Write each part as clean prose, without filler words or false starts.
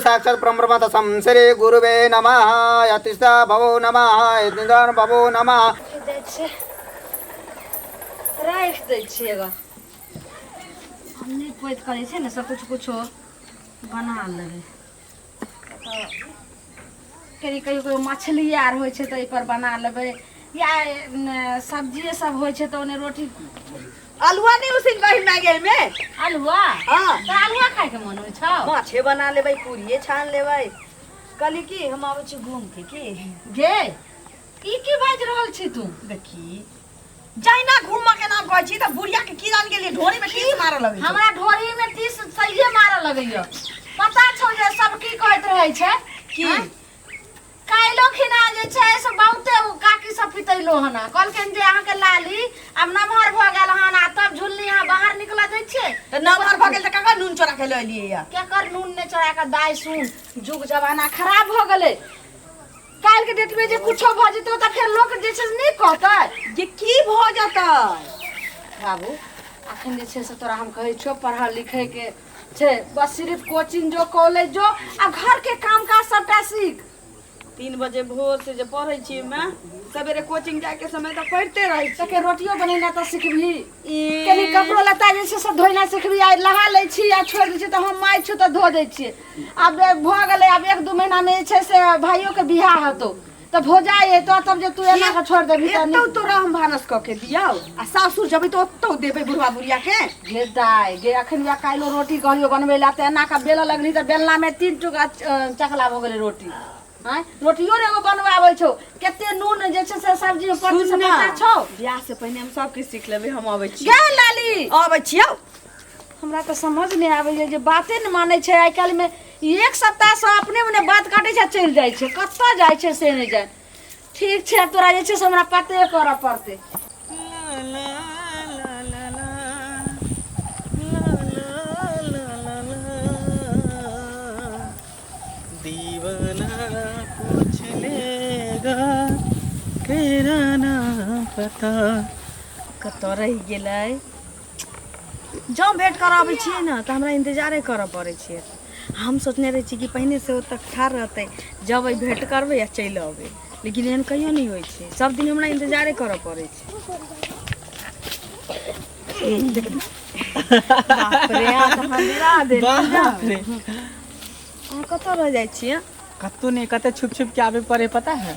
साक्षात् परब्रह्म तस्मै श्री गुरुवे नमः। अतिष्ठा भवो नमः, निदान भवो नमः। दै छियै, राखि दै छियै एगो। हम नीप पोति करै छै ने, सब कुछ कुछो बना लेबै। तऽ कनि कहियो कहियो मछली आर होइ छै तऽ एहिपर बना लेबै, या सब्जिए सब होइ छै तऽ ओने रोटी। अलुआ नहीं उसिन कही मांगे में। अलुआ? हाँ। तऽ अलुआ खायके मन होइ छौ? माछे बना लेबै, पूरिये छान लेबै। कहली की हम आबै छी घूम के की। गे, ई की बाजि रहल छी तू? देखी, जहिना घूमऽ के नाम कहै छी तऽ बुढ़िया के की जान गेलियै ढोरी में टीस मारऽ लगै छै। हमरा ढोरी में टीस सहिए मारऽ लगैया। पता छौ जे सब की कहैत रहै छै? की? आँय? काल्हिो खिना जे छै से बहुते ओ काकी सब पितैलो हन, कहलखिन जे अहाँके लाली आब नमहर भऽ गेल हन आ तब झुलनी अहाँ बाहर निकलऽ दै छियै। तऽ नमहर भऽ गेल तऽ ककर नून चोरा के लऽ एलियै या? केकर नून नहि चोरा कऽ दाइ, सुन, जुग जमाना खराब भऽ गेलै। काल्हि के डेट में जे कुछो भऽ जेतौ तऽ फेर लोक जे छै से नहि कहतै। जे की भऽ जेतै? बाबू, अखन जे छै से तोरा हम कहै छियौ, पढ़ऽ लिखै के छै, बस सिर्फ कोचिंग जो, कॉलेज जो आ घर के काम काज सबटा सीख। 3 बजे भोर से जे पढ़ै छी मैं, सवेरे कोचिंग जाय के समय तऽ पढ़िते रहै छी। तके रोटियो बनेना तऽ सिखबही, कनि कपड़ो लत्ता जे छै से धोइना सिखबही। आइ नहा लै छी आ छोड़ि दै छी, तऽ हम माय छी तऽ धो दै छियै। आब भऽ गेलै, आब 1-2 महीनामे जे छै से भाइयोके बियाह हेतौ, तऽ भोजा एतौ, तब जे तू एना कऽ छोड़ि देबही तऽ एतौ तोरा हम भानस कऽ के दियौ आ सासुर जेबै तऽ ओतौ देबै बुढ़वा बुढ़िया के। गे दाइ गे, अखन वएह काल्हिो रोटी कहलियौ बनबै लए तऽ एना कऽ बेलऽ लगली तऽ बेलनामे 3 टुका चकला भऽ गेलै रोटी। आँय, रोटियो ने एगो बनबै आबै छौ? कते नून जे छै से सब्जी मे पड़तै से सुन ना, पता छौ? बियाह से पहिने हम सब किछु सीख लेबै। हम अबै छी। गे लाली। अबै छियौ। हमरा तऽ समझ नहि आबैए जे बाते नहि मानै छै आइ काल्हिमे। एक सप्ताहसँ अपने मने बात काटै छै आ चलि जाइ छै, कतऽ जाइ छै से नहि जाय। ठीक छै, आब तोरा जे छै से हमरा पते करऽ पड़तै। दीवाना पूछ लेगा तेरा नाम पता। कतऽ रहि गेलै? जँ भेँट करऽ अबै छियै ने तऽ हमरा इन्तजारे करऽ पड़ै छै। हम सोचने रहै छी कि पहिनेसँ ओतऽ ठाढ़ रहतै, जबै भेँट करबै आ चलि अबै, लेकिन एहन कहियो नहि होइ छै। सब दिन हमरा इन्तजारे करऽ पड़ै छै। बाप रे, अहाँ तऽ हमरा डरा देलहुँ। बाप रे। अहाँ कतऽ रहि जाइ छियै? कतौ नहि, कतऽ छुप छुप के आबे पड़े, पता है?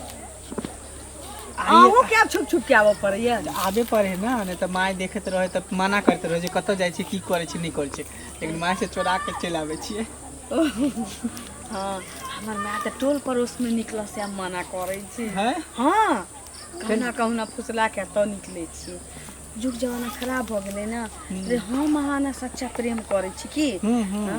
अहूँ के आब छुप छुप के आबऽ पड़ैया? आबे पड़े ना, नहीं तऽ माय देखैत रहे तऽ मना करते रहे जे कतऽ जाइ छी, की करै छी, नहि करै छी, लेकिन माय से चोरा के चलि आबै छियै। हँ, हमर माय तऽ टोल पड़ोसमे निकलऽ से मना करै छै। हैं? हँ, कहुना कहुना फुसला के तऽ निकलै छियै। जुग जमाना खराब भऽ गेलै ने रे। हम अहाँ ने सच्चा प्रेम करै छी की। हँ,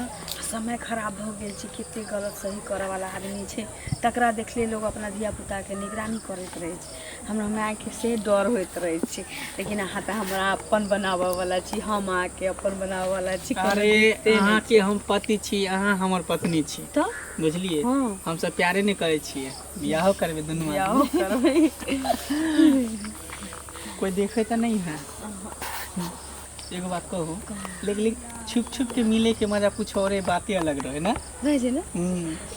समय खराब भऽ गेल छै। कते गलत सही करऽवला आदमी छै, तकरा देखले लोक अपना धियापुताके निगरानी करैत रहै छै। हमरा मायके से डर होइत रहै छै, लेकिन अहाँ तऽ हमरा अपन बनाबऽवला छी, हम अहाँके अपन बनाबऽवला छी, कोनो अरे दिक्कते नहि। अहाँके हम पति छी, अहाँ हमर पत्नी छी। तऽ बुझलियै? हँ। हमसब प्यारे नहि करै छियै, बियाहो करबै दुनू आदमी। बियाहो करबै। कोई देखे तऽ नहीं है। एगो बात कहू, लेकिन छुप छुप के मिले के मजा कुछ और है, बातें अलग रहे ना। रहै छै ने।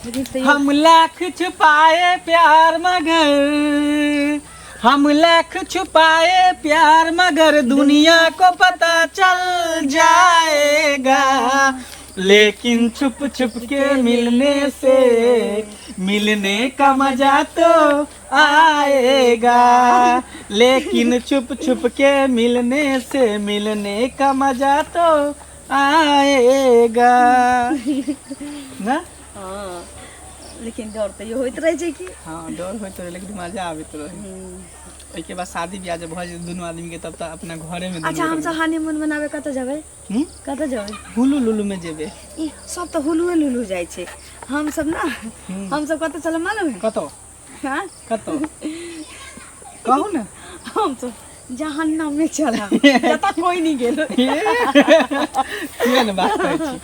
लेकिन तैयो हम लाख छुपाए प्यार मगर, हम लाख छुपाए प्यार मगर दुनिया को पता चल जाएगा, लेकिन छुप छुप के मिलने से मिलने का मजा तो आएगा, लेकिन छुप छुप के मिलने से मिलने का मजा तो आएगा ना। हँ, लेकिन डर तैयो होइत रहै छै कि। हँ, डर होइत रहे, लेकिन मजा आबैत रहे। ओहिके बाद शादी बियाह जब भऽ जेतै दुनू आदमी के, तब तऽ अपना घरे में दुनू अच्छा, गोटा। हमसब हनीमून मनाबै कतऽ जेबै? हूँ? कतऽ जेबै? हुलू लुलू में जेबै। ई सब तऽ हुलुए लुलु जाइ छै। हमसब ना, हमसब कतऽ चलब मालूम है? कतऽ? हाँ? कतऽ, कहू ने। हमसब जहन्नम में चलब, जतऽ कोई नहीं गेल। किया ने बात कहै छी।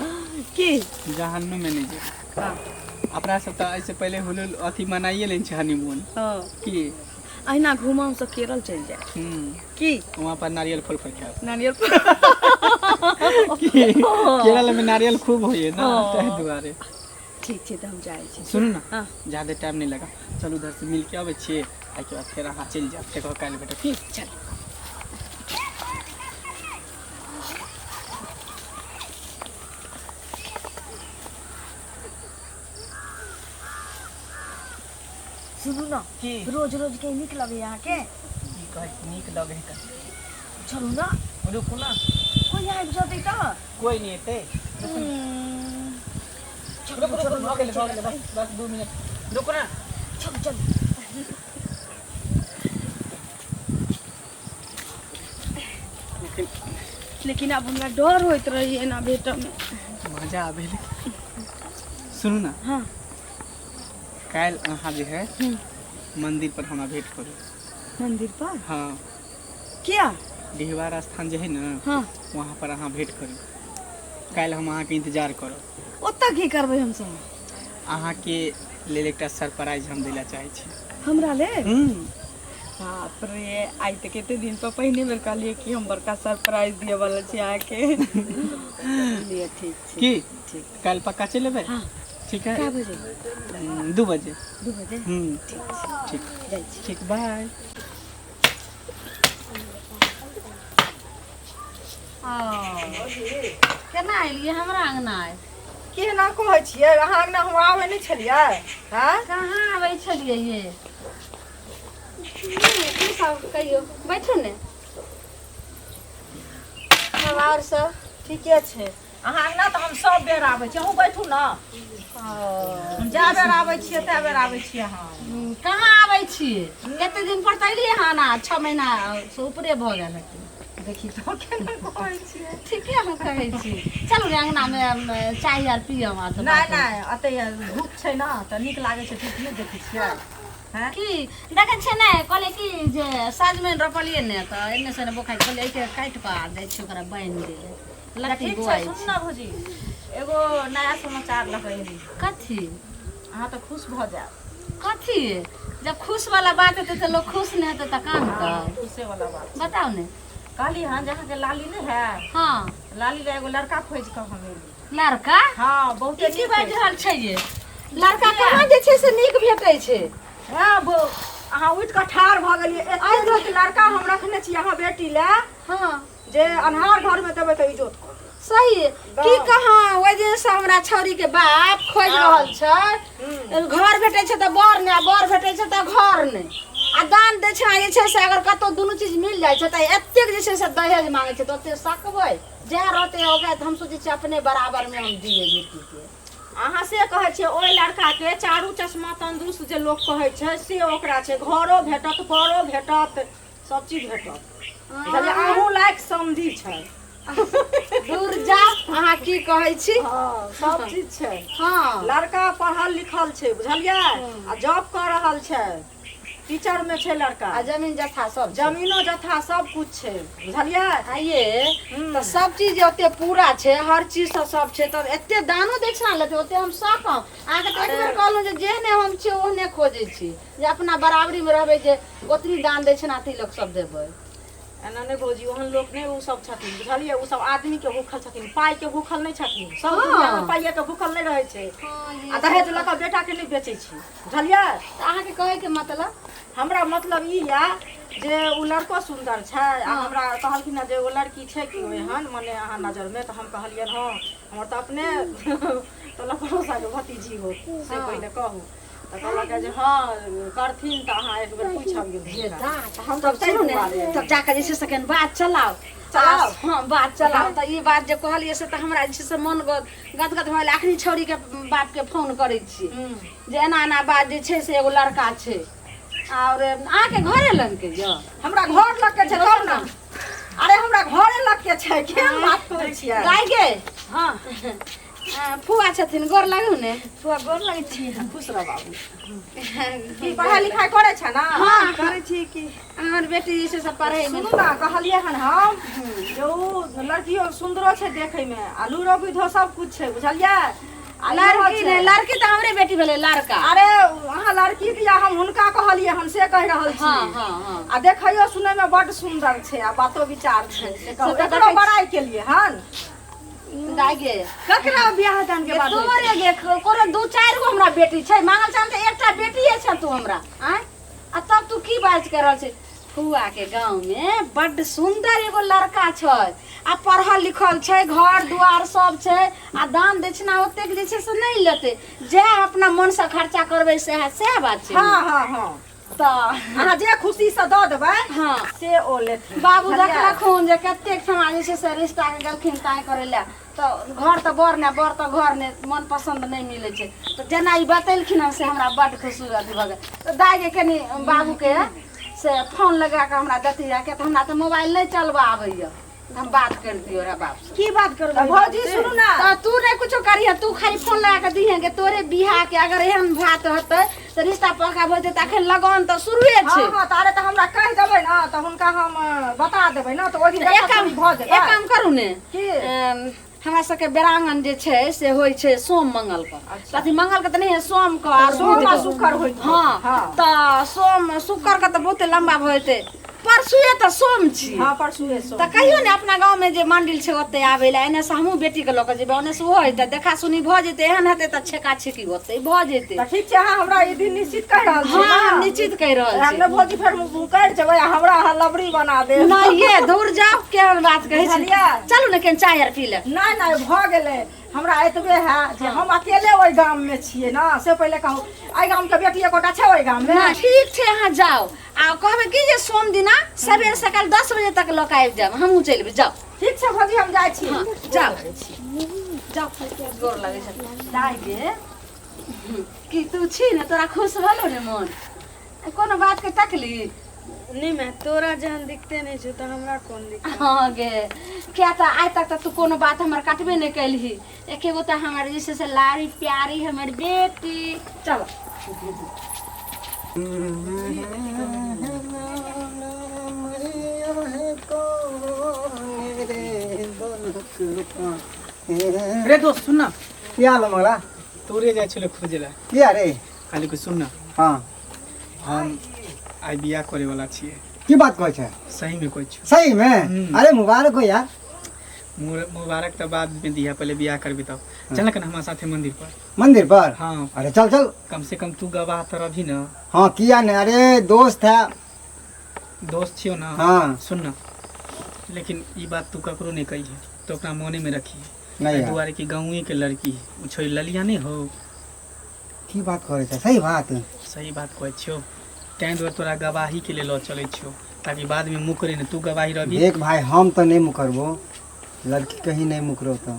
की? जहन्नुम में नहि जेबै। अपना सब तऽ एहिसँ पहिले हुलू अथी मनाइए लै छै हनीमून। हँ। की? अहिना घूमऽ हमसब केरल चलि जायब। की? वहाँ पर नारियल फोड़ फोड़ खायब। नारियल। की? केरल में नारियल खूब होइए ना, ताहि दुआरे। ठीक छै तऽ हम जाइ छी। सुनू ने। हाँ। ज्यादा टाइम नहीं लगा, चलू उधर से मिल के अबै छियै, एहिके बाद फेर अहाँ चलि जायब, फेर काल्हि भेटब की। चल। सुनू ने। की? रोज रोज के नीक लगैया अहाँके? की कहै छी, नीक लगै है। चलू ने। रुकू ने। कोइ आबि जेतै तऽ? कोइ नहि एतै। रुकू रुकू, भऽ गेलै भऽ गेलै, बस बस 2 मिनट रुकू ने। चलू चलू। लेकिन लेकिन आब हमरा डर होइत रही एना भेटऽमे। मजा आबै लेकिन सुनू ने। हाँ। काल्हि अहाँ जे है मंदिर पर हमरा भेंट करू। मंदिर पर? हाँ। किया? डिहबार स्थान जे है ने, हाँ। वहाँ पर अहाँ भेंट करू काल्हि, हम अहाँके इंतजार करब। ओतऽ की करबै हमसब? अहाँके लेल एकटा सरप्राइज हम दै लए चाहै छी। हमरा लेल? हूँ। बाप रे, आइ तऽ कते दिन पर पहिने बेर कहलियै कि हम बड़का सरप्राइज दिअ वाला छी अहाँके लिए। ठीक छै। की? ठीक। काल्हि पक्का चलि एबै? हाँ। ठीक है। कए बजे? 2 बजे। 2 बजे? हूँ। ठीक छै। ठीक। जाइ छी। ठीक, बाय। ओ केना एलियै हमरा अङ्गना आइ? केना कहै छियै, अहाँ अङ्गना हम आबै नहि छलियै हँ? कहाँ आबै छलियै ये? की सब कहियौ, बैठू ने सब, आओर सब? ठीके छै। अहाँ अङ्गना तऽ हम सब बेर आबै छी। अहूँ बैठू ने। हम जए बेर आबै छियै तए बेर आबै छियै अहाँ। कहाँ आबै छियै? कते दिन पर तऽ एलियै हन, आ 6 महीना से ऊपरे भऽ गेल हेतै। देखी तऽ, केना कहै छियै। ठीके हम कहै छी। चलू ने अङ्गनामे, चाय आर पियब आ तऽ नहि। बात। नहि, एतै धूप छै ने तऽ नीक लागै छै। धूप नहि देखै छियै हैं? की देखै छियै ने, कहलियै कि जे सजमनि रोपलियै ने तऽ एन्ने से बोखाइ, कहलियै एहिके काटि कऽ आ जाइ छी ओकरा बान्हि दै लत्ती। ठीक छै। बोआइ सुन छै। ने भौजी, एगो नया समाचार लऽ कऽ एली। कथी? अहाँ तऽ खुश भऽ जायब। कथी? जब खुश वाला बात हेतै तऽ लोक खुश नहि हेतै तऽ कानतै? खुशे वाला बात। बताउ ने। कहली हन जे अहाँके लाली नहि है? हाँ। लाली लए एगो लड़का खोजि कऽ हम एली। लड़का? हाँ, बहुते ई की नीक। बाजि रहल छै ये? लड़का कहाँ जे छै से नीक भेटै छै? हँ, अहाँ उठि कऽ ठाढ़ भऽ गेलियै। एते नीक लड़का हम रखने छी अहाँ बेटी लए जे अन्हार घरमे देबै तऽ इजोत कऽ देत। सही की कहाँ, ओहि दिन से हमरा छौरी के बाप खोजि रहल छै। घर भेटै छै तऽ बर नहि, आ बर भेटै छै तऽ घर नहि। आ दान दै छै जे छै से अगर कतौ दुनू चीज मिल जाइ छै तऽ एतेक जे छै से दहेज मांगै छै, तऽ ओते सकबै? जएह रहतै ओकरा तऽ हम सोचै छियै अपने बराबर मे हम दियै बेटी के। अहाँ से कहै छियै, ओहि लड़काके चारू चश्मा तंदुरुस्त जे लोक कहै छै से ओकरा छै। घरो भेटत, बरो भेटत, सब चीज भेटत, बुझलियै? अहूँ लायक समधी छै। दूर जा, अहाँ की कहै छी? हँ, सब चीज छै। लड़का पढ़ल लिखल छै, बुझलियै? आ जॉब कऽ रहल छै, टीचर में छै लड़का। आ जमीन जथा सब छै? जमीनो जथा सब कुछ छै, बुझलियै? आइये तऽ सब चीज ओते पूरा छै, हर चीज से सब छै, तऽ एते दानो दक्षिणा लेतै ओते हम सकम? अहाँके तऽ एक बेर कहलहुँ जे जेहने हम छियै ओहने खोजै छी, जे अपना बराबरीमे रहबै, जे ओतनी दान दक्षिणा तिलक सब देबै। एना नहि भौजी, ओहन लोक नहि ओ सब छथिन, बुझलियै? ओ सब आदमी के भूखल छथिन, पाइ के भूखल नहि छथिन। सब दुनिया मे पाइये के भूखल नहि रहै छै। आ दहेज लऽ कऽ बेटा के नहि बेचै छै, बुझलियै? तऽ अहाँके कहैके मतलब? हमरा मतलब ई यऽ जे ओ लड़को सुन्दर छै। आ हमरा कहलखिन हँ जे ओ लड़की छै कि एहन मने अहाँ नजरमे, तऽ हम कहलियनि हँ, हमर तऽ अपने टोला पड़ोसाके भतीजी हो, से पहिले कहू। तऽ कहलक जे हँ करथिन, तऽ अहाँ एक बेर पूछब गेल। तऽ हम तब सुनू ने, तब जाकऽ जे छै से कनि बात चलाउ। चलाउ? हँ, बात चलाउ। तऽ ई बात जे कहलियै से तऽ हमरा जे छै से मन गद गदगद भऽ गेल। अखनी छौड़ीके बापके फोन करै छी जे एना एना बात जे छै से एगो लड़का छै, आओर अहाँके घरे लगके यऽ। हमरा घर लग के छै तब ने। अरे, हमरा घरे लग के छै, केहन बात करै छियै? गाय गे। हाँ। फुआ छथिन, गोर लागू ने। फुआ, गोर लगै छी। खुश रह बाबू। की पढ़ाइ लिखाइ करै छै ने? हाँ। करै छी की। हमर बेटी जे छै से पढ़ै मे। सुनू ने, कहलियै हन हम जे उ लड़कियो सुन्दरो छै देखैमे आ लूरो बुधियो सब कुछ छै, बुझलियै? आ इहो लड़की छै। नहि, लड़की तऽ हमरे बेटी भेलै, लड़का। अरे, अहाँ लड़की दिया हम हुनका कहलियै हन, से कहि रहल छी। हाँ हाँ हाँ आ देखैयो सुनैमे बड्ड सुन्दर छै आ बातो विचार छै, से कहू। से तऽ एकरो देखै छी। बड़ाइ केलियै हन। दाइ गे ककरा बियाह दान के बात होइ छै? तोरे गे कोनो दू चारि गो हमरा बेटी छै मांगल चाहल तऽ एकटा बेटिए छै तू हमरा आँय आ तब तू की बात कर रहल छै फुआ के गाँव में बड्ड सुंदर एगो लड़का छै आ पढ़ल लिखल छै घर दुआर सब छै आ दान दक्षिणा ओतेक जे छै से नहि लेतै जएह अपना मनसँ खर्चा करबै सएह सएह बात छै हँ हँ हँ तऽ अहाँ जे खुशीसँ दऽ देबै हँ से ओ लेथिन बाबू बुझलियै? देखलखुन जे कतेक ठमा जे छै से रिश्ताके गेलखिन ताहि करै लए तऽ घर तऽ बर नहि बर तऽ घर नहि मन पसन्द नहि मिलै छै तऽ जेना ई बतेलखिन हन से हमरा बड्ड खुशी अथी भऽ गेल तऽ दाइके कनि बाबूके से फोन लगा कऽ हमरा देती किया तऽ हमरा तऽ मोबाइल नहि चलबऽ आबैए हम बात कर दियो रे बाप से की बात करबै तऽ भौजी सुनू ना तऽ तू नहि कुछो करिहे तू खाली फोन लगा कऽ दिहे के तोरे बियाह के अगर एहन बात हेतै तऽ रिश्ता पक्का भऽ जेतै अखन लगन तऽ शुरुए हँ छै हँ तऽ अरे तऽ हमरा कहि देबै ने तऽ हुनका हम बता देबै ने तऽ ओहि दिन तऽ एक देखा काम सुनी भऽ एक जेतै काम करू ने की हमरा सबके बेरांगन जे छै से होइ छै सोम मंगल के तऽ अथी मंगल के तऽ नहि सोम के आर सोम बुध आ के। शुक्र होइत हँ हँ। तऽ सोम शुक्र के तऽ बहुते लम्बा भऽ जेतै परसुए तऽ सोम छी हँ परसुए सोम तऽ कहियो ने अपना गाँव में जे मंडिल छै ओते आबै लए एने से हमहूँ बेटी के लऽ कऽ जेबै ओने से ओहो हेतै देखा सुनी भऽ जेतै एहन हेतै तऽ छेका छेकी ओते भऽ जेतै तऽ ठीक छै अहाँ हमरा ई दिन निश्चित कहि रहल छी हँ ने? हम निश्चित कहि रहल हम छी ने भौजी फेर मुकरि जेबै आ हमरा अहाँ लबड़ी बना देब नहि ये दूर जाउ केहन बात कहै छी बुझलियै? चलू ने केहन चाय आर पी ले नहि नहि भऽ गेलै हमरा एतबे है जे हम अकेले ओहि गाम में छियै ने से पहिले कहू एहि गाम के बेटी एकोटा छै ओहि गाम में नहि ठीक छै अहाँ जाउ आ कहबै की जे सोम दिना सबेर सकाल 10 बजे तक लऽ कऽ आबि जायब हमहूँ चलि एबै जाउ ठीक छै भौजी हम जाइ छी हँ जाउ जाउ गोर लगै छै दाइ गे की तू छी ने तोरा खुश भेलौ ने मोन कोनो बातके तकलीफ नहि माय तोरा जहन दिक्कते नहि छौ तऽ हमरा कोन दिक्कत हँ गे किया तऽ आइ तक तऽ तू कोनो बात हमर काटबे नहि केलही एके गो तऽ हमर जे छै से लाड़ी प्यारी हमर बेटी चल रे दोस्त सुन ना की हाल है मंगला तोरे जाइ छलै खोजे ला किया रे खाली को सुन ना हाँ हम आइ बियाह करे वाला छियै की बात कहै छै सही में कहै छियौ सही में हम्म। अरे मुबारक हो यार मुबारक तऽ बाद में दिया पहले बियाह करबी तब चल ना कन हमरा साथे मंदिर पर मंदिर पर हाँ अरे चल चल कम से कम तू गवाह तऽ रही ना हाँ किया नहीं अरे दोस्त है दोस्त छियौ ना हाँ सुन ना लेकिन ई बात तू ककरो नहीं कही है तो अपना मोने में रखी नहीं एहि यार दुआरे कि गाँवे के लड़की है उ छोरी ललिया नहीं हो की बात करे छै सही बात सही बात कहै छियौ ताहि दुआरे तोरा गवाही के लेल लऽ चलै छियौ ताकि बाद में मुकरे नहीं तू गवाही रहबी देख भाई हम तो नहीं मुकरबो लड़की कहीं नहीं मुकरो तो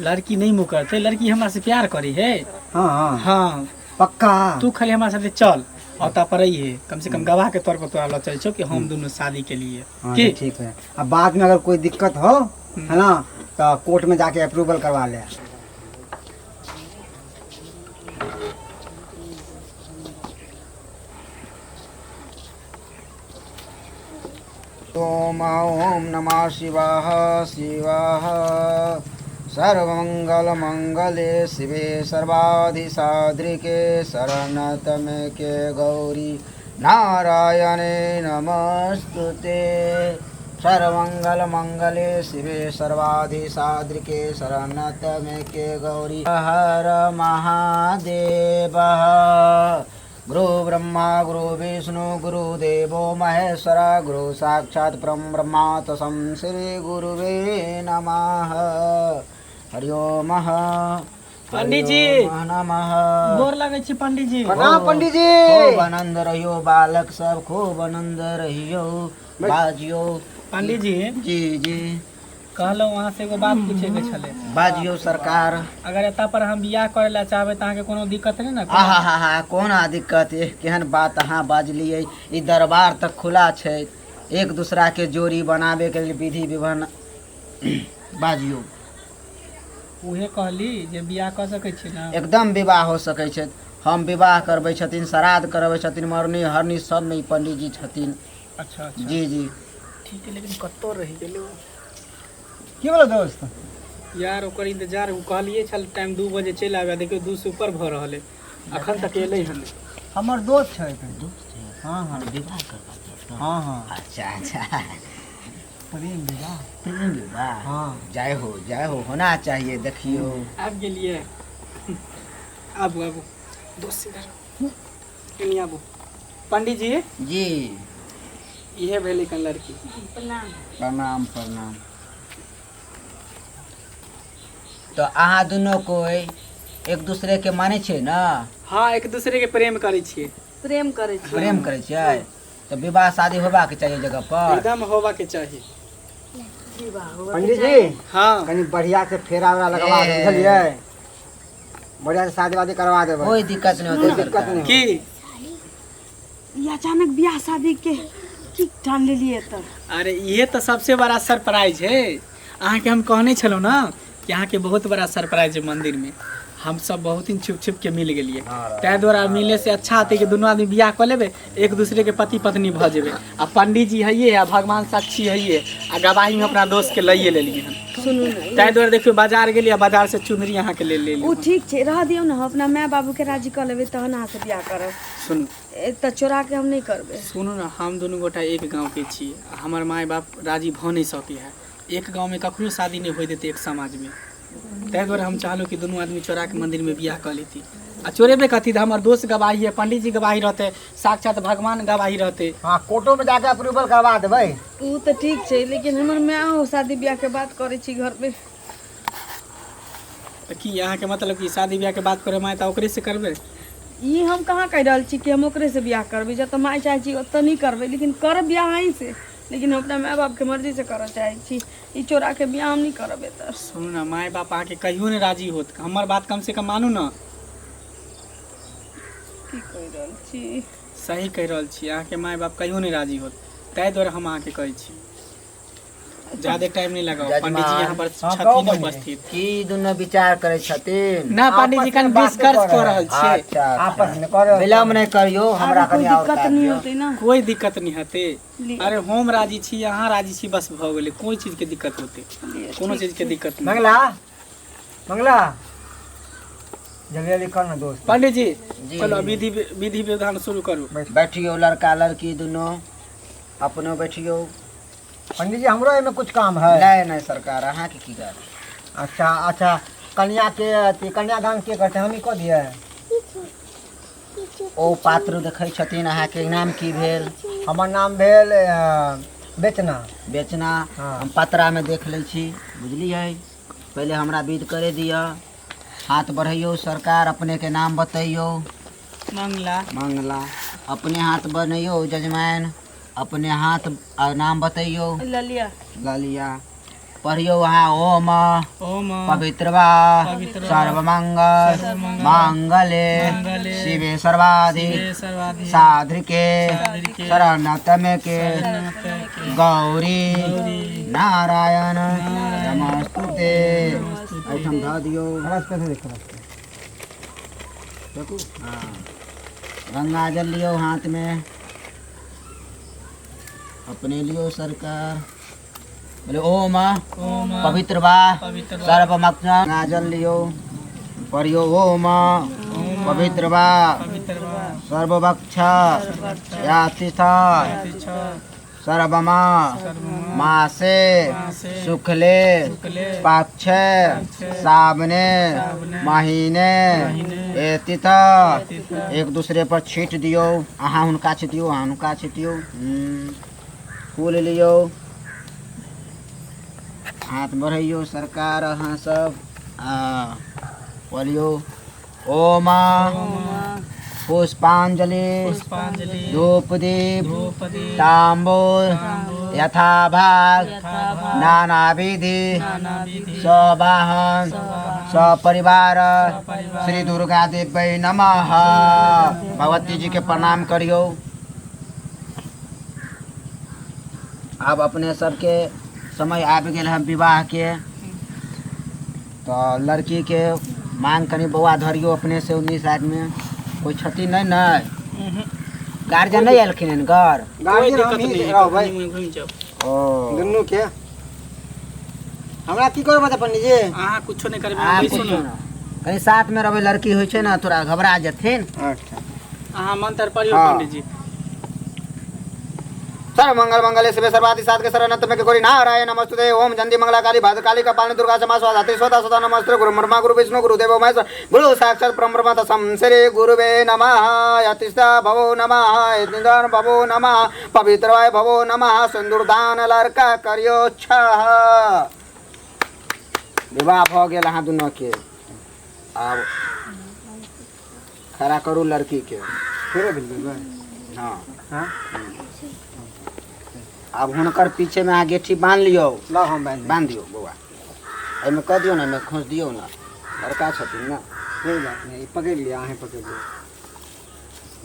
लड़की नहीं मुकरते लड़की हमरा से प्यार करे है हाँ हाँ हाँ पक्का तू खाली हमरा साथे चल औता पर है कम से कम गवाह के तौर पर तोरा लऽ चलै छियौ कि हम दुनू शादी के लिए हाँ की तो ठीक है अब बाद में अगर कोई दिक्कत हो है ना तो कोर्ट में जाके अप्रूवल करवा ले ओम ओम नमः शिवाय शिवाय सर्वमंगलमंगले शिवे सर्वाधिसाधृके शरणतमेके गौरी नारायणे नमस्तुते सर्वमंगलमंगले शिवे सर्वाधिसाधृके शरणतमेके गौरी हर महादेव गुरु ब्रह्मा गुरु विष्णु गुरु देवो महेश्वर गुरु साक्षात् परम ब्रह्मा तस्मै श्री गुरुवे नमः हरि ओम पंडित जी। नमः गोर लगै छी पंडित जी प्रणाम पंडित जी खूब आनंद रहियो बालक सब खूब आनंद रहियो बाजियो पंडित जी जी जी कहलहुँ अहाँ से एगो बात पूछे के छलै बाजियो सरकार अगर एतऽ पर हम बियाह करे ला चाहबै तऽ अहाँके कोनो दिक्कत नहि ने आहा हा हा कोना दिक्कत एह केहन बात अहाँ बाजलियै ई दरबार तऽ खुला छै एक दूसरा के जोड़ी बनाबे के लेल विधि विधान बाजियो उहे कहली जे बियाह कऽ सकै छी ने एकदम विवाह हो सकै छै हम विवाह करबै छथिन श्राद्ध करबै छथिन मरनी हरनी सबमे ई पंडीजी छथिन अच्छा अच्छा जी जी ठीक है लेकिन कतऽ रहि गेलै ओ? की बोलो दोस्त यार ओकर इंतजार हम कहलिए छल टाइम 2 बजे चलि आबे देखियौ 2 से ऊपर भऽ रहल है अखन तक एलै हन नहि। हमर दोस्त छै हाँ हाँ विवाह करबा हाँ हाँ अच्छा अच्छा प्रेम विवाह। प्रेम विवाह? हाँ। जय हो जय हो, होना चाहिए। देखियौ आबि गेलियै। आबू आबू दोस्त, इधर कनि आबू। पंडीजी जी। इहे भेलै कन लड़की। प्रणाम प्रणाम। तऽ अहाँ दुनू कोइ एक दूसरे के मानै छियै ने? हँ, एक दूसरे के प्रेम करै छियै। प्रेम करै छियै। प्रेम करै छियै तऽ विवाह शादी होबाक चाही जगह पर। एकदम होबाके चाही। पंडित जी। हँ। कनि बढ़िया से फेरा उरा लगवा ए। देबै, बुझलियै? बढ़िया से शादी वादी करवा देबै। कोई दिक्कत नहीं होतै। कोई दिक्कत सरकार। नहीं। की? ई अचानक बियाह शादी के की ठान लेलियै तऽ? अरे, इहे तऽ सबसे बड़ा सरप्राइज है। अहाँके हम कहने छलहुँ ने कि अहाँके बहुत बड़ा सरप्राइज है। मंदिर में हम सब बहुत दिन छुप छुप के मिल गेलियै, ताहि दुआरे मिले से अच्छा हेतै कि दुनू आदमी बियाह कऽ लेबै, एक दूसरे के पति पत्नी भऽ जेबै। आ पंडीजी हइए आ भगवान साक्षी हइए आ गवाही में अपना दोस्त के लइए लेलियै हन। सुनू ने। ताहि दुआरे देखियौ, बाजार गेलियै आ बाजार से चुनरी अहाँके ले लेली। ओ ठीक छै, रह दियौ ने। हम अपना माय बाबूके राजी कऽ लेबै तहन अहाँसँ बियाह करब। सुनू। एतऽ चोरा के हम नहि करबै। सुनू ने, हम दुनू गोटा एक गाँवके छी आ हमर माय बाप राजी भऽ नहि सकै है। एक गाँवमे कखनो शादी नहि होइ देतै एक समाजमे। ताहि दुआरे हम चाहलहुँ कि दुनू आदमी चोराके मंदिरमे बियाह कऽ लेती। आ चोरेबे कथी तऽ हमर दोस्त गवाही है, पंडीजी गवाही रहतै, साक्षात भगवान गवाही रहतै। हाँ, कोर्टो में जाके अप्रूवल करवा देबै। ओ तऽ ठीक छै, लेकिन हमर माय शादी बियाह के बात करै छी घरमे। तऽ की अहाँके मतलब कि शादी बियाहके बात करे माय तऽ ओकरे से करबै? ई हम कहाँ कहि रहल छी कि हम ओकरे से बियाह करबै। जतऽ माय चाहै छी ओतऽ नहि करबै, लेकिन करब बियाह अहीं से, लेकिन हम अपना माय बापके मर्जी से करऽ चाहै छी। ई चोरा के बियाह हम नहि करब एतऽ। सुनू ने, माय बाप अहाँके कहियो नहि राजी होत। हमर बात कम से कम मानू ने। की कहि रहल छी? सही कहि रहल छी। अहाँके माय बाप कहियो नहि राजी होत, ताहि दुआरे हम अहाँके कहै छी, ज्यादा टाइम नहीं लगाओ। जजमान। पंडित जी यहाँ पर हाँ, कहू छथिन पंडित जी। उपस्थित। की दुनू विचार करै छथिन? ना पंडित जी, कनि डिस्कस कऽ रहल छियै। अच्छा। आपस में कर। विलम्ब नहि करियौ, हमरा आरो कोइ कनि आओर दिक्कत काज नहि यऽ। होतै ने? कोई दिक्कत नहीं हेतै। लिअ। अरे, हम राजी छी, अहाँ राजी छी, बस भऽ गेलै। कोई चीज के दिक्कत होतै? कोनो चीज के दिक्कत नहीं। मंगला, मंगला, जल्दी जल्दी कर ना दोस्त। पंडित जी। जी। चलो, विधि विधि विधान शुरू करू। बैठियौ, लड़का लड़की दुनू अपनो बैठियौ। पंडित जी, हमरो एहिमे कुछ काम है? नहि नहि सरकार, अहाँके की बात? अच्छा अच्छा, कन्या के अथी कन्यादान के करते? हम ही कऽ दिए? ओ पात्र देखै छथिन। अहाँके नाम की भेल? हमर नाम भेल बेचना। बेचना? हाँ। हम पतरामे देख लै छी, बुझलियै? पहिले हमरा विध करे दिअ। हाथ बढ़ैयौ सरकार, अपनेके नाम बतैयौ। मंगला। मंगला। अपने हाथ बनैयौ जजमान, अपने हाथ आ नाम बतैयौ। ललिया। ललिया। पढ़ियौ अहाँ, ओम ओम पवित्रवा पवित्रवा सर्वमंगल सर्वमंगल मांगले मांगले शिवे सर्वाधि शिवे सर्वाधि साधिके साधिके शरणतमे के शरणतमे गौरी गौरी नारायण नारायण नमस्तुते। एहिठाम धऽ दियौ। कलश पे देखो। देखू, हाँ, गंगा जल लियौ हाथमे, अपने लियौ सरकार। बोले ओम ओम पवित्र बा पवित्र बा सर्वमक्षण। गंगा जल लियौ, पढ़ियौ, ओम पवित्र बा पवित्र बा सर्वभक्ष यातिथ तीर्थ सर्वमा मासे मासे शुक्ले शुक्ले पक्ष सावने सावने महीने महीने एतिथ तीर्थ एक दूसरे पर छीट दियौ। अहाँ हुनका छिटियौ, अहाँ हुनका छिटियौ। फूल लियौ, हाथ बढ़ैयौ सरकार अहाँ सब आ बोलियौ, ओम पुष्पांजलि पुष्पांजलि धूप दीप धूप दीप तांबूल तांबूल यथाभाग यथाभाग नानाविधि नानाविधि सवाहन सपरिवार सपरिवार श्री दुर्गा देवी नमः। भगवती जी के प्रणाम करियौ। आब अपने सबके समय आबि गेल है विवाह के, तऽ लड़की के मांग कनि बौआ धरियौ अपने से। उन्नीस आदमी कोई क्षति नहीं ने? गार्जियन नहीं एलखिन हन घर? कोई गार्जियन हम दिक्कत ही नहीं है। रहबै। कखनी घुमि जाउ। ओ दुनू के हमरा की करबै तऽ पंडित जी? अहाँ कुछो नहि करबै। अहाँ बैसू कुछो ने। ना। कनि साथ में रहबै, लड़की होइ छै ने, थोड़ा घबरा जेथिन। अच्छा। अहाँ मंत्र पढ़ियौ। हाँ। पंडित जी। सर्व मंगल मंगले शिवे सर्वादि साधके शरणत में गौरी नारायण नमस्तुते। ओम जंदी मंगला काली भद्रकाली कपालिनी दुर्गा क्षमा स्वाहा धात्री स्वधा स्वधा नमस्ते। गुरु ब्रह्मा गुरु विष्णु गुरु देवो महेश्वर गुरु साक्षात परम ब्रह्म तस्मै श्री गुरुवे नमः। अतिष्ठा भवो नमः, निदान भवो नमः, पवित्रवाय भवो नमः। सिंदूरदान लड़का करियो विवाह भ गेल अहाँ दुनू के। आब खड़ा करू लड़की के। फेरो भेल गेलै? हाँ। हाँ। आब हुनकर पीछे में अहाँ गेठी बान्हि लियौ। लाउ हम बान्हि। बान्हि दियौ बौआ, एहिमे कऽ दियौ ने, एहिमे खोंसि दियौ ने, लड़का छथिन ने। कोई बात नहीं, ई पकड़ि लिअ, अहें पकड़ि लिअ,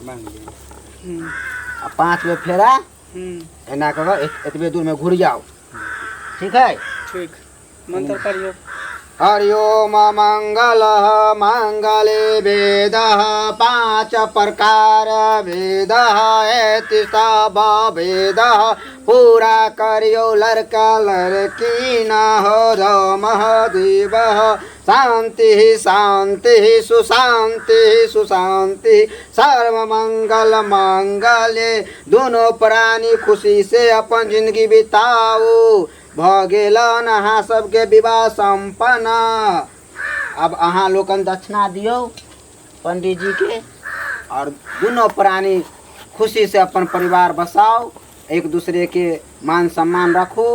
बान्हि लिअ। आ 5 बेर फेरा एना कऽ कऽ एतबे दूरमे घुरि जाउ, ठीक है? ठीक, मंत्र पढ़ियौ। हरि ओम मंगल मंगले वेद 5 प्रकार वेद सब वेद पूरा करियो लड़का लड़की न हो महादेव। शांति शांति सुशांति सुशांति सर्व मंगल मंगले। दोनों प्राणी खुशी से अपन जिंदगी बिताओ। भ गेलन अहाँ सबके विवाह संपन्न। अब अहाँ लोकन दक्षिणा दियौ पंडित जी के और दोनों प्राणी खुशी से अपन परिवार बसाओ, एक दूसरे के मान सम्मान रखू।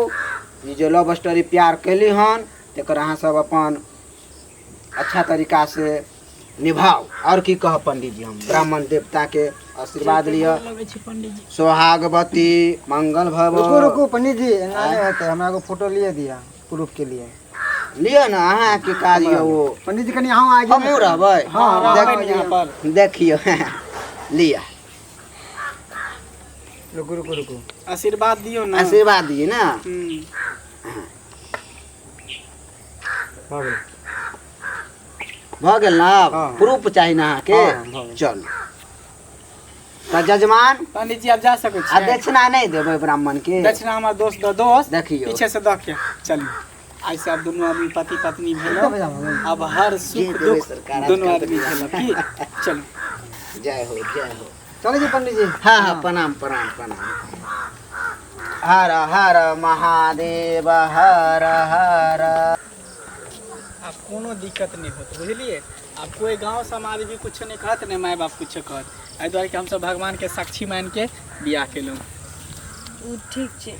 ई जे लव स्टोरी प्यार कैली हन तेकर अहाँ सब अपन अच्छा तरीका से निभाओ। और की कहब पंडित जी, हम ब्राह्मण देवता के आशीर्वाद लिअ। सोहागवती मंगल भव। रुकू रुकू पंडित जी, एना नहि हेतै, हमरा एगो फोटो लिए दिअ प्रूफ के लिए। लिअ ने, अहाँके काज यऽ ओ। पंडित जी कनि अहूँ आगे। हमहूँ रहबै। हाँ, देख- यहाँ पर देखियौ, लिअ। रुकू रुकू रुकू, आशीर्वाद दियौ ने। आशीर्वाद दिए ने। भऽ गेल। भऽ गेल ने? हाँ। प्रूफ चाही ने अहाँके? हाँ, भऽ गेल। चलू तऽ जजमान। पंडित जी आब जा सकै आ छियै। दक्षिणा नहि देबै ब्राह्मण के? दक्षिणा हमर दोस्त द दोस्त देखियौ। पीछे से दऽ के चलू। आइ से आब दुनू आदमी पति पत्नी भेलौ, अब हर सुख जे देबै दुख सरकार दुनू आजकल आदमी झेलब की। चलू जय हो जय हो। चलै छी पंडित जी। हाँ हाँ, प्रणाम प्रणाम प्रणाम। हर हर महादेव हर हर। आब कोनो दिक्कत नहीं होत, बुझलिए? आब कोई गांव समाज भी कुछ नहीं कहत, नहीं माय बाप कुछ कहत। एहि दुआरे कि हमसब भगवान के साक्षी मान के बियाह केलहुँ। ओ ठीक छै।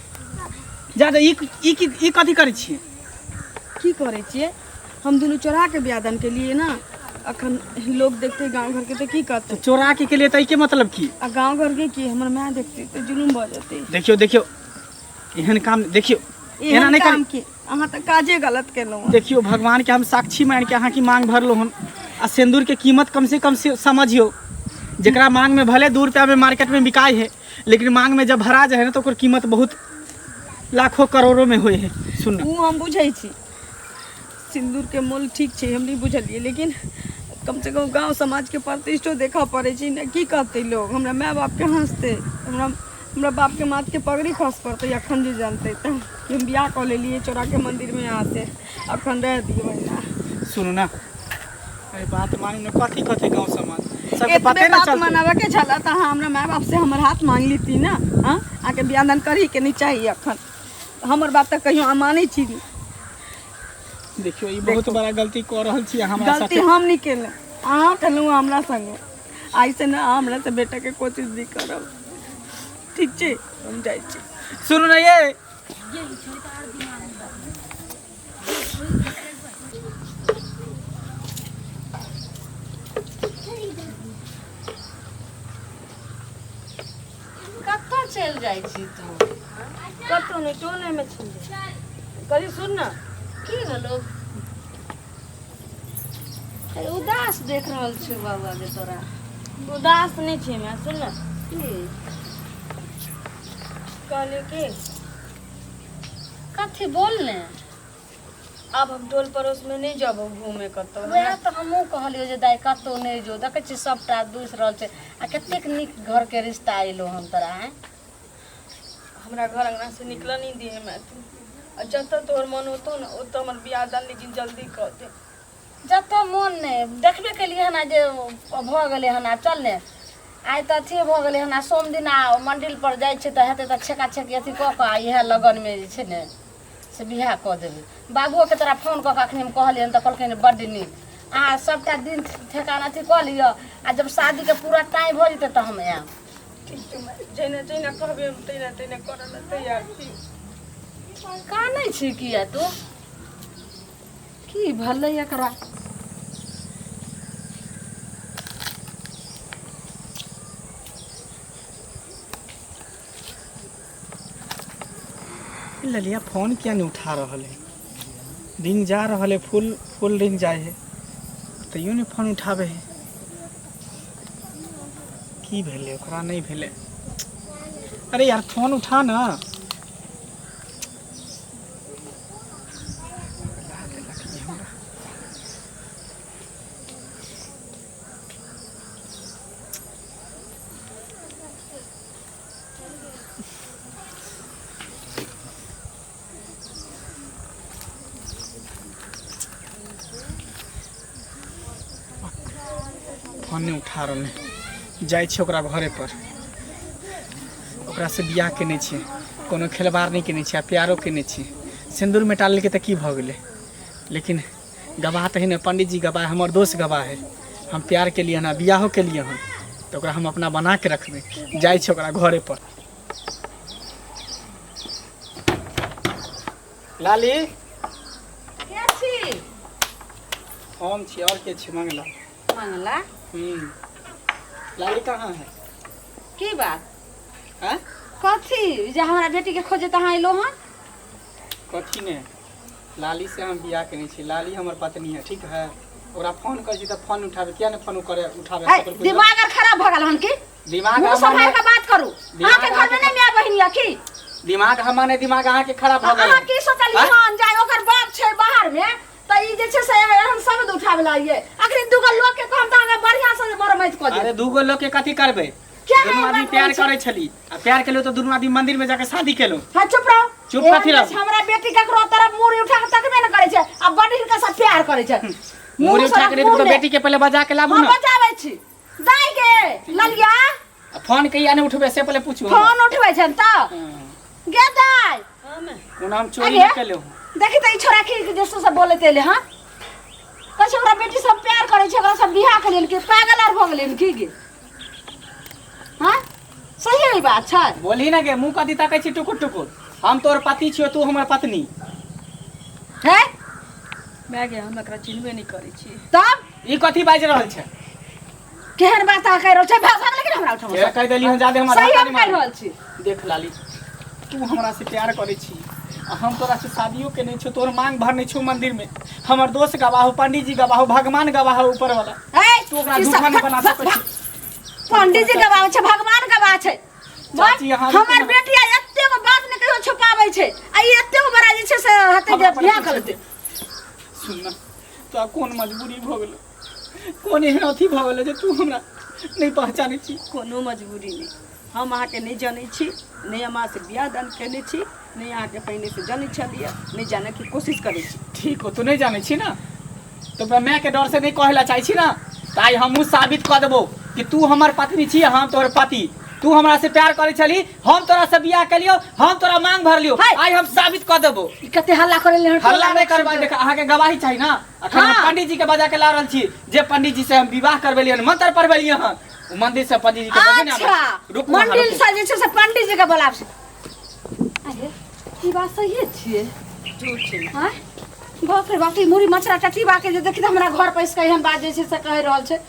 जा जा, ई ई की ई कथी करै छियै? की करै छियै? हम दुनू चोरा के बियाह दान केलिए ना, अखन लोग देखते गांव घर के तो की कहते? चोरा के केलिए तऽ एहिके मतलब की? आ गांव घर के की, हमर माय देखते तो जुलुम भऽ जेतै। देखियौ देखियौ, एहन काम देखियौ एना एहन नहि काम करी। की, अहाँ तऽ काजे गलत केलहुँ। देखियौ भगवान के हम साक्षी मान के अहाँके मांग भरलहुँ हन। आ सिंदूर के कीमत कम से कम समझियौ, जेकरा मांग में भले 2 रुपया में मार्केट में बिकाय है, लेकिन मांग में जब भरा जाए है ना तो ओकर कीमत बहुत लाखों करोड़ों में होय है। सुन, ओ हम बुझै छी सिंदूर के मोल, ठीक छै, हम नहीं बुझलिए, लेकिन कम से कम गांव समाज के प्रतिष्ठो देखऽ पड़ै छै ने। की कहतै लोग? हमरा माय बाप के हंसते, हमरा हमरा बाप के माथ के पगड़ी खस पड़तै अखन जे जानतै तऽ कि हम बियाह कऽ लेलिए चोरा के मंदिर में यहाँ से। अखन रह दियौ एना। सुनू ना, अरे बात मानू ने, कथी कहते गांव समाज सबके पते एतबे ना बात चलते। मनाबऽ के छल तऽ अहाँ हमरा माय बाप से हमर हाथ मांग लीती ना। हाँ, अहाँके बियाह दान करही के नहीं चाही अखन। हमर बात तऽ कहियो अहाँ मानै छी नहि। देखियौ ई बहुत बड़ा गलती कऽ रहल छी अहाँ हमरा गलती साथे। हम नहीं केलहुँ, अहाँ केलहुँ हमरा संगे। आइ से ना अहाँ हमरा से बेटा के कोशिश भी करब, ठीक छै? हम जाइ छी। सुनू ना ये कतऽ चलि जाइ छी तू? कतहु नहि, टोले मे छी। कहली सुन ना। की भेलो? अरे उदास देख रहल छी बाबा के तोरा। उदास नहीं छी मैं, सुन ना। की? कहली कि कथी बोल ने। आब हम टोल पड़ोस में नहीं जब घूमे कतौ। वएह तऽ हमहूँ कहलियौ जे दाइ कतौ नहि जो, देखै छी सबटा दूसि रहल छै। आ कतेक नीक घर के रिश्ता अयलौ हन तोरा। आँय, हमरा घर अंगना से निकल नहीं दिए मैं तू, आ जतऽ तोहर मन होतो ना ओतऽ हमर बियाह दान लेकिन जल्दी कऽ दे। जतऽ मोन नहि देखबे केलियै हन जे भऽ गेलै हन, आब चल ने। आइ तऽ अथिए भऽ गेलै हन आ सोम दिन आ मंडिल पर जाइ छै तऽ हेतै तऽ छेका छेकी अथी कऽ कऽ आ इएह लगनमे जे छै ने से बियाह कऽ देबै। बाबुओके तोरा फोन कऽ कऽ अखनी हम कहलियनि तऽ कहलखिन बड्ड नीक। अहाँ सभटा दिन ठेकान अथी कऽ लिअ आ जब शादीके पूरा टाइम भऽ जेतै तऽ हम आयब। ठीक छै माय, जहिना जहिना कहबै हम तहिना तहिना करऽ लए तैयार छी। कानै छी किया तू? की भेलै एकरा? ललिया फोन किया नहीं उठा रहल है? रिंग जा रहल है, फुल फुल रिंग जाए है, तैयो नहीं फोन उठावे है। की भेलै ओकरा? नहीं भेलै। अरे यार फोन उठा ना। फोन नहि उठा रहल है। जाइ छियै ओकरा घरे पर, ओकरासँ बियाह केने छियै, कोनो खेलबार नहि केने छियै आ प्यारो केने छियै। सिन्दूर मेटा लेलकै तऽ की भऽ गेलै? लेकिन गवाह तऽ है ने, पंडीजी गवाह, हमर दोस्त गवाह है। हम प्यार केलियै हन आ बियाहो केलियै हन, तऽ ओकरा हम अपना बना के रखबै। जाइ छियै ओकरा घरे पर। लाली। के छी? हम छी, और के छी? मंगला। मंगला? लाली कहाँ है? की बात? हैं? कथी जे हमरा बेटी के खोजे तऽ अहाँ एलो हन? कथी ने, लाली से हम बियाह केने छी, लाली हमर पत्नी है, ठीक है? ओकरा फोन करै छी तऽ फोन उठाबे किया ने? फोन करे उठाबे है, दिमाग आर खराब भऽ गेल हन की? दिमाग मुँह हमर सम्हारि कऽ बात करू। दिमाग अहाँके घर में नहि माय बहिन यऽ की? दिमाग हमर नहि, दिमाग अहाँके खराब भऽ गेल। अहाँ की सोचलियै आँय? हन जे ओकर बाप छै बाहर में तऽ ई जे छै से एहन शब्द उठाबे लागै? अखनी दूगो लोक के कहम तऽ अहाँके बढ़िआँ से बरमैत कऽ अरे देत। दूगो लोग के कथी करबै? क्या दुनू है आदमी बात प्यार करै छी? करै छली आ प्यार केलहुँ तऽ दुनू आदमी मंदिर में जाके शादी केलहुँ। हाँ, चुप रहो। चुप एहन कथी जे रहू? छै, हमरा बेटी ककरो तरफ मुड़ी उठा के तकबे ने करै छै आ बड़ हिनका सब प्यार करै छै। मुड़ी मुँह उठा के से नहीं तऽ मुँह बेटी के पहले बजा के लाबू हम ना। बजाबै छी। दाइ के ललिया। आ फोन कहिया नहीं उठबै से पहले पूछू हमरा। फोन उठबै छनि तऽ गे दाइ। ओना हम चोरी अरे। नहीं केलहुँ। देखी तऽ ई छोरा की जे से सब बोलैत एलै हँ, कहै छै ओकरा बेटी सब प्यार करै छै, ओकरा सब बियाह के लेल। की पागल आर भऽ गेलै की गे? हाँ, सही है ई बात छै? बोलही ना गे, मुँह कथी ताकै छी टुकुर टुकुर? हम तोहर पति छियो, तू हमर पत्नी। है माय गे, हम एकरा चिन्हबे नहि करै छी। तब ई कथी बाजि रहल छै? केहन बात अहाँ कहि रहल छै? भाग भाग लेकिन हमरा ओहिठाम के कहि देली हम जादे हमरा सही धक्का हम नहि कहि मारू। रहल छी। देख लाली, तू हमरा से प्यार करै छी आ हम तोरा से शादियो केने छियो, तोहर मांग भरने छियो मंदिर में, हमर दोस्त गवाह हो, पंडीजी गवाह हो, भगवान गवाह हो, ऊपर वाला। ए, तू ओकरा ई सब झूठा नहि बना सकै छी। पंडीजी गवाह छै, भगवान गवाह छै। चाची, अहाँ रुकू हमर ना। बेटी आइ एतेक बात नहि कहियो छुपाबै छै आ ई एतेक बड़ा जे छै से हेतै जे हमरा बियाह कऽ लेतै। सुन ना, तोरा कोन मजबूरी भऽ गेलो, कोन एहन अथी भऽ गेलो जे तू हमरा नहि पहचानै छी? कोनो मजबूरी नहि, हम अहाँके नहि जनै छी, नहि हम अहाँसँ बियाह दान केने छी, नहि अहाँके पहिनेसँ जनै छलियै, नहि जानऽके कोशिश करै छी। ठीक हो, तू नहि जानै छी ना तऽ मायके डर से नहि कहै लए चाहै छी ना, तऽ आइ हमहूँ साबित कऽ देबौ कि तू हमर पत्नी छी, हम तोहर पति। तू हमरा से प्यार करै छली, हम तोरा से बियाह केलियौ, हम तोरा मांग भरलियौ। है। आइ हम साबित कऽ देबौ। ई कते हल्ला करै ले? हल्ला नहि करबै। देख, अहाँके गवाही चाही ना? अखन हम हाँ। पंडीजी के बजा के ला रहल छी, जे पंडीजी से हम विवाह करबेलियै हन, मंत्र पढ़बेलियै हन, ओ मंदिर से पंडीजी के बजे ने आबै। अच्छा, रुकू अहाँ, मंदिर रुकू। से जे छै से पंडीजी के बोलाब से। अरे, ई बात सहिए छियै? झूठ छै। आँय बाप रे बाप, ई मुड़ी मचरा टटीबा के जे देखी तऽ हमरा घर पैस के एहन बात जे छै से कहि रहल छै।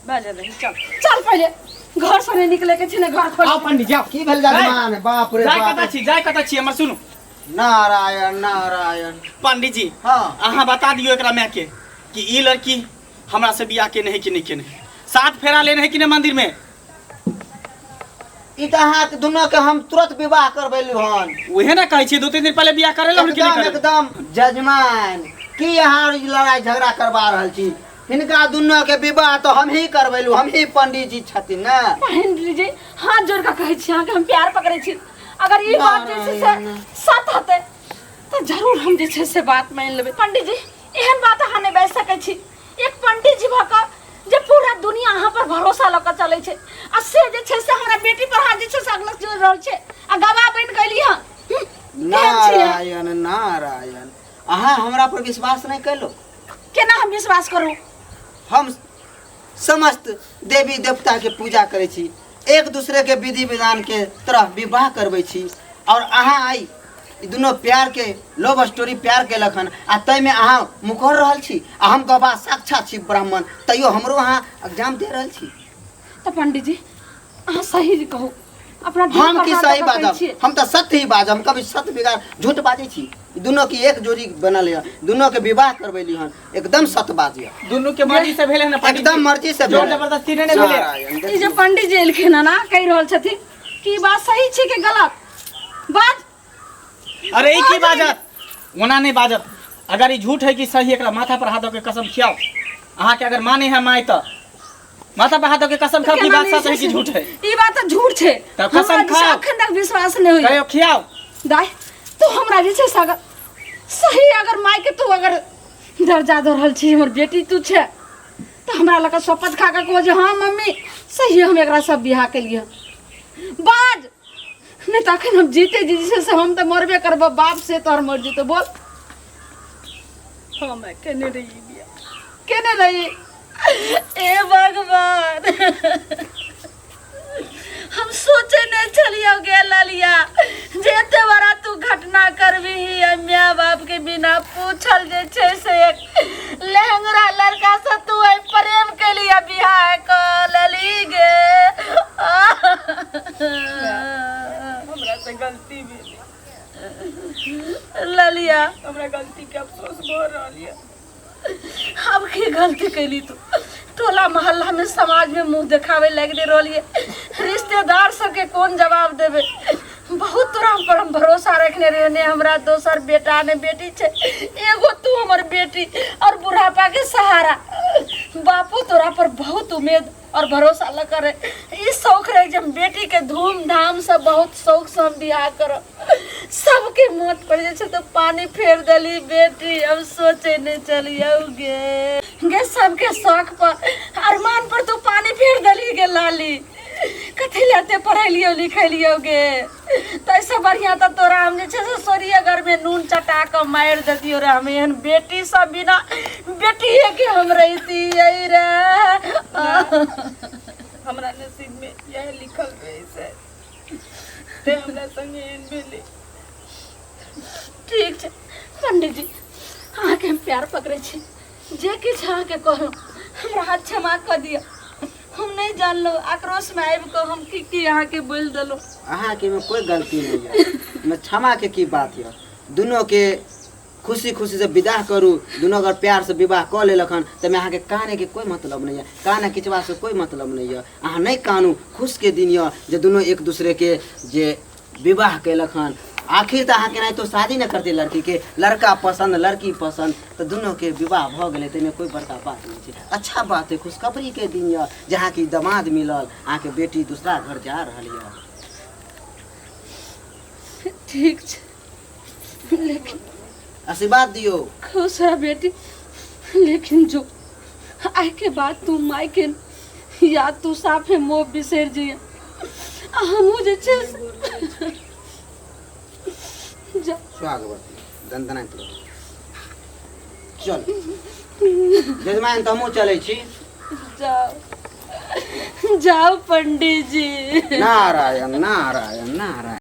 बाजऽ दही, चल चल, पहिले घर से नहि निकले के छै ने, घर खोल। आउ पंडीजी, आउ। की भेल जजमान? बाप रे जाय बाप। कतऽ छी, जाय कतऽ छी? हमर सुनू। नारायण नारायण। पंडीजी। हाँ। अहाँ बता दियौ एकरा माय के कि ई लड़की हमरा से बियाह केने है कि नहि केने है, सात फेरा लेने है कि नहि मंदिर में। ई तऽ अहाँके दुनू के हम तुरंत विवाह करबेलु हन। उहे ने कहै छी, 2-3 दिन पहले बियाह करे कि नहि एकदम करे? एकदम। जजमान, की अहाँ ई लड़ाई झगड़ा करवा रहल छी? हिनका दुनू के विवाह तऽ हमही करबेलु, हमही पंडीजी छथिन ने। महेंद्र जी, हाथ जोड़ कऽ कहै छी अहाँके, हम प्यार पकड़ै छी, अगर ई बात जे छै से सत हेतै तऽ जरूर हम जे छै से बात मानि लेबै। पंडीजी, एहन बात अहाँ नहि बाजि सकै छी। एक पंडीजी भऽ कऽ जे पूरा दुनिया अहाँ पर भरोसा लऽ कऽ चलै छै आ से जे छै से हमरा बेटी पर अहाँ जे छै से अगला जोड़ि रहल छै आ गवाह बनि गेली हँ। केहन छी अहाँ? नारायण नारायण, अहाँ हमरा पर विश्वास नहि कयलहुँ? केना हम विश्वास करू? हम समस्त देवी देवता के पूजा करै छी, एक दूसरे के विधि विधान के तरह विवाह करबै छी, और अहाँ आई ई दुनू प्यार के लव स्टोरी प्यार केलक हन आ ताहिमे अहाँ मुकर रहल छी, आ हम गवाह साक्षात छी ब्राह्मण, तैयो हमरो अहाँ एग्जाम दे रहल छी। तऽ पंडित जी अहाँ सही कहू अपना दिल हम पर की हाथ सही दऽ कऽ कहै बाजब? छियै। हम तऽ सत्य ही बाजब, हम कभी सत्य बिगाड़ झूठ बाजै छी? दुनू के एक जोड़ी बनल यऽ, दुनू के विवाह करबेली हन, एकदम सत्य बात यऽ। दुनू के मर्जी से भेलै ने पंडित जी? एकदम मर्जी से जोर भेलै। जबरदस्ती नहि ने भेलै। नारायण, ई जे पंडित जी एलखिन हन कहि रहल छथिन कि ई बात सही छै कि गलत बात? अरे ई की बाजत, ओना नहि बाजत। अगर ई झूठ है कि सही, एकरा माथा पर हाथ दऽ के कसम खियाओ। अहाँके अगर माने है माय तऽ माथा पर हाथ दऽ के कसम खाओ कि केना बात सच है कि नहि झूठ है। ई बात तऽ झूठ छै। तऽ कसम हमरा जे छै खाओ। अखन तक विश्वास नहि होइया। कहियो खियाओ। दाय तू हमरा जे छै से अगर सही अगर माय के तू अगर दर्जा दऽ रहल छी, हमर बेटी तू छै, तऽ हमरा लग शपथ खा कऽ कहो जे हाँ मम्मी सही हम एकरा सब बियाह केलियै। बाज नहि तऽ अखन हम जीते जी जे छै से हम तऽ मरबे करबो, बाप से तोहर मर जेतौ। बोल। हाँ मैं केने रही बियाह। केने रही? ए भगवान, हम सोचे नहीं छलियो गे ललिया जे एते बड़ा तू घटना करबी, माय बाप के बिना पूछल जे छै से एक लहंगरा लड़का से तू आई प्रेम के लिए बियाह क लली गे। हमरा से गलती भेल ललिया, हमरा गलती के अफसोस भऽ रहल यऽ। अब की गलती कैली तू? टोला मोहल्ला में समाज में मुंह देखावे लग दे रहलिए, रिश्तेदार सबके कौन जवाब देबे? बहुत तोरा पर हम भरोसा रखने रहियो ने, हमरा दोसर बेटा ने बेटी छै, एगो तू हमर बेटी और बुढ़ापा के सहारा। बापू तोरा पर बहुत उम्मीद और भरोसा ल करे, ई शौक रहे जे हम बेटी के धूमधाम से बहुत शौक से हम बियाह करब। सबके मौत पड़ जाइ छै तो पानी फेर देली बेटी। अब सोचे नहीं चलियो गे गे, सबके शौक पर अरमान पर तू पानी फेर देली गे लाली। कथी लेते पढ़ेलियो लिखेलियो गे? तैसे बढ़िया तऽ तोरा हम जे छै से सोरिये घर में नून चटा कऽ मारि देतियो रे। हम एहन बेटी सब बिना बेटिए के हम रहिती रे। हमरा नसीब में यह लिखल रहे से ते हमरा संगे एहन भेलै। ठीक छै पंडित जी, अहाँके हम प्यार पकड़ै छी, जे किछु अहाँके कहलहुँ हमरा हाथ क्षमा कऽ दिअ। हम नहि जानलहुँ, आक्रोशमे आबि कऽ हम की की अहाँके बोलि देलहुँ। अहाँके में कोई गलती नहीं है, में क्षमा के की बात यऽ। दुनू के खुशी खुशी से विदाह करू। दुनू अगर प्यार से विवाह कऽ लेलक हन तऽ अहाँके काने के कोई मतलब नहीं है, काना खिंचबा से कोई मतलब नहीं है। अहाँ नहीं कानू, खुश के दिन यऽ जे दुनू एक दूसरे के जे विवाह केलक हन। आखिर तऽ अहाँ केनाहितो शादी नहि करतै लड़की के, लड़का पसन्द लड़की पसन्द तऽ दुनू के विवाह भऽ गेलै, ताहिमे कोई बड़का बात नहीं छै। अच्छा बात है, खुशखबरी के दिन यऽ जे अहाँके दमाद मिलल, अहाँके बेटी दूसरा घर जा रहल यऽ। ठीक छै, लेकिन आशीर्वाद दियौ। खुश रह बेटी, लेकिन जो आइ के बाद तू माय के या तू साफे मोह बिसरि जइए, हमहूँ जे छै से जा। सुहागवती दनदनाइत रहू। चल जजमान, तऽ हमहूँ चलै छी। जाओ जाओ पंडित जी। नारायण नारायण नारायण।